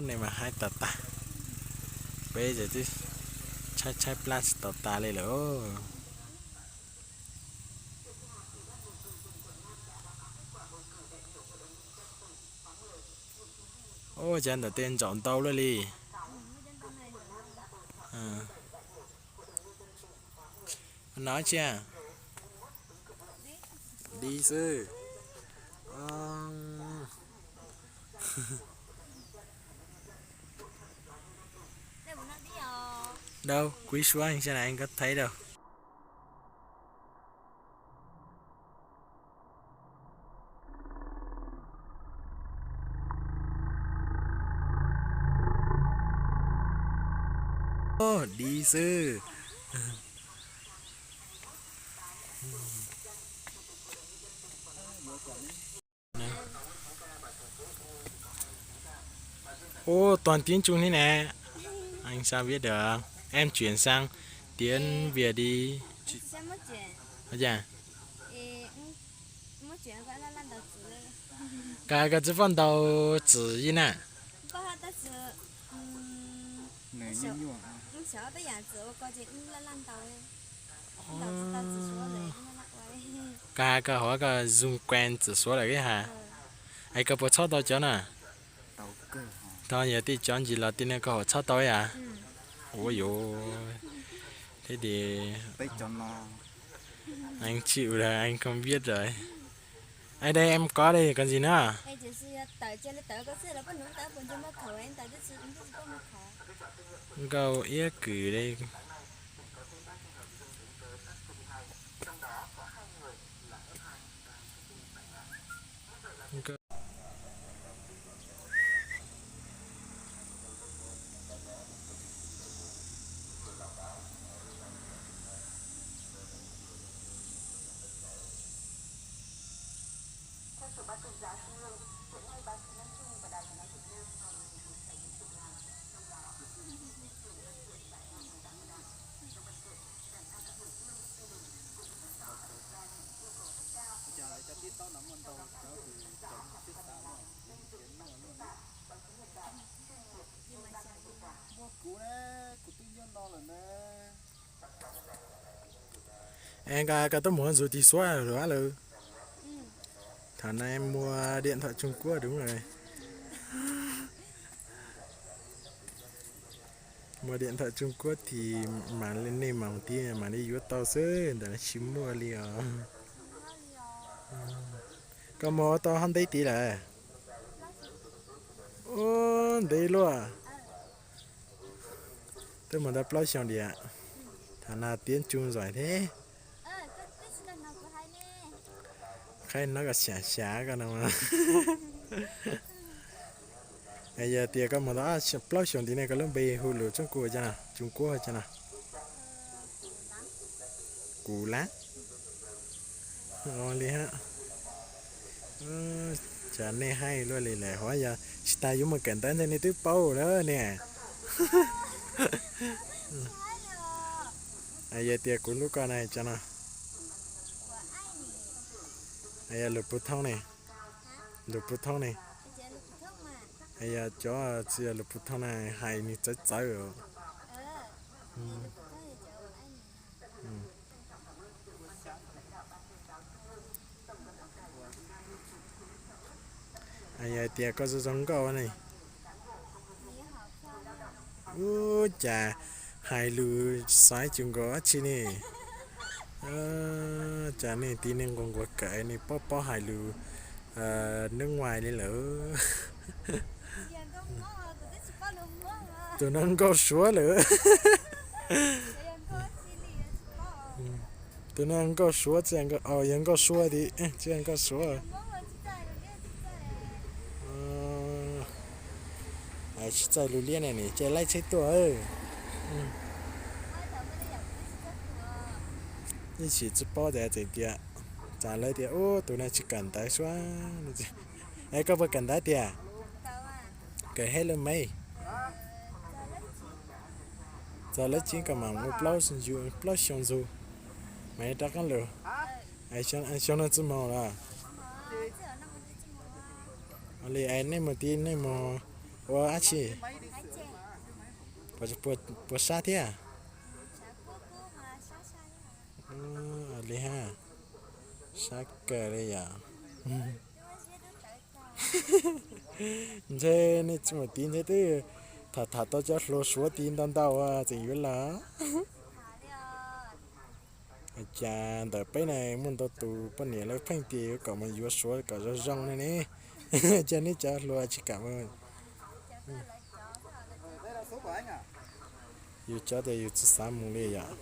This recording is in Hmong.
Nej mas haib tas tas, peb ces twb tshaib tshaib plab tsis tau tas li lawm. Ua cas ntawm tej ntsaum ntau luaj li. Nov tsia, di xwb. Đâu, kuv ib suab saib na, koj thaij rau. Di xwb. Ua, toàn tiếng Trung thế này. Anh sao biết được? Em chuyển sang tiếng Việt đi. Ơ da. Koj, koj tsis paub ntaus txwm li na. Koj hais koj hov koj dùng quen txwm Suav lawm ib hais. Es koj puas txhob tau cov na? Tau, yog tej cov ntsis los tej no koj hov txhob tau ib hais. Ua yuav thiab tias, anh chịu rồi, anh không biết rồi. Ai đây em có đây còn gì nữa. Nkauj Iab Kwm đây. Es koj, koj tuaj mus ua ntxuv tim Suav lawm lawm? Thaum no muaj điện thoại Trung Quốc đúng rồi. Muaj điện thoại Trung Quốc thì mas nej mus tid mam li yuav tau xwb, ntawm no tsis muaj li os. Koj mus ua tau hov ntev tid lawm? Ub, ntev luaj. Twb mus tau plaub xyoos diam. Thaum no tiếng Trung giỏi thế. Qhaib no koj xyav xyav koj no. Yog tias koj mus tau plaub xyoos tid ne, koj lub npe hu lus Trung Quốc cas no? Trung Quốc cas no? Kuv lab. Ua li hab. Cas nej haib luaj li lawm, hov yog tsis tas yuav mus kawm ntawv ntawd nej twb paub lawm ne. Yog tias kuv hlub koj na, cas no? Yog lus puv thoob ne, lus puv thoob ne. Yog cov tsis yog lus puv thoob na, hais nws txawv txawv. Yog tias koj zoo zoo nkauj ne. Ub, cas hais lus xaiv cuag nkaus dab tsi ne? Cas nej tib neeg nquag nquag kawm nej paub paub hais lus nước ngoài li lawm. Tus no nkauj Suav lawm. Tus no nkauj Suav, yog nkauj Suav tiag, tsis yog nkauj Suav. Tsis txawj lus liab ne, nim cia laib tsheb tuaj. Ib sim tsis paub tias txawm tias, tsam lawv tias ub tus no tsis kawm ntawv Suav. Es koj puas kawm ntawv tiag? Kawm hais lus Maiv. Txog lab tsib koj mam ua plaub xyoo ntxug, mam rov qab lug. Xyoo no tsis moog los? Li es nej mus tid nej mus Ua dab tsi? Puas sab thiab? Li ha, sab kawg li yom. Ntshe nej tsis mus tiv ntshe twb tham tham tau cov hluas Suav tiv ntau ntau tseem yuav los. Cas ntawm peb na muaj ntau tus poj niam lawv pheej tias yuav kom mus yuav Suav kom zoo zoo ne ne. Cas neb cov hluas tsis kam mus? Yus cov tias yus tsis xav mus li yom.